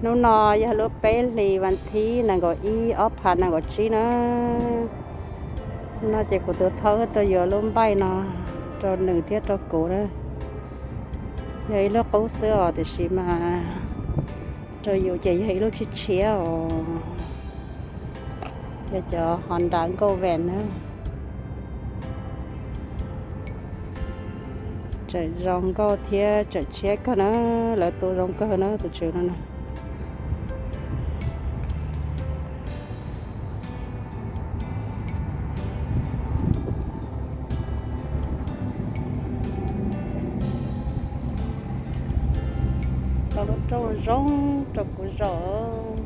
Hnub no yog lub peb hlis vas thib nees nkaum ib ob phav nees nkaum tsib na. Hnub no ces kuv tus thawj tuaj yuav lub npaij no rau nws thiab rau kuv na. Yog ib lub qub xwb os, tiam sis mas rau yus ces yog ib lub tshiab tshiab os. Yog cov Honda nkauj vees na. Tseem zoo nkauj thiab tseem tshiab kawg na, lawv tu zoo kawg na tus tswv no na. Tau lub rooj zoo rau kuv zaum.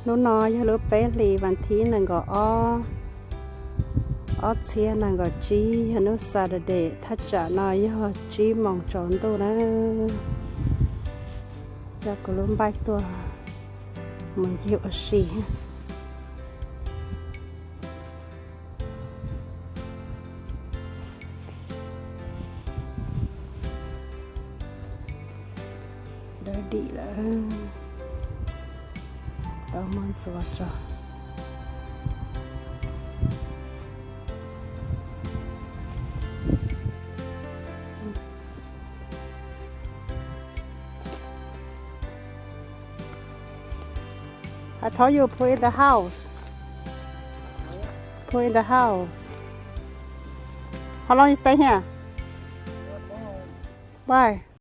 Hnub no yog lub peb hlis vas thib nees nkaum ob, ob txhiab nees nkaum tsib, yog hnub Saturday, thaj tsam no yog tsib moos tsaus ntuj na. Coj kuv lub npaij tuaj mus ncig ua si. Dawb dim lawm, tau muab ntxuav tso. I told you put in the house. Put in the house. How long you stay here? Why?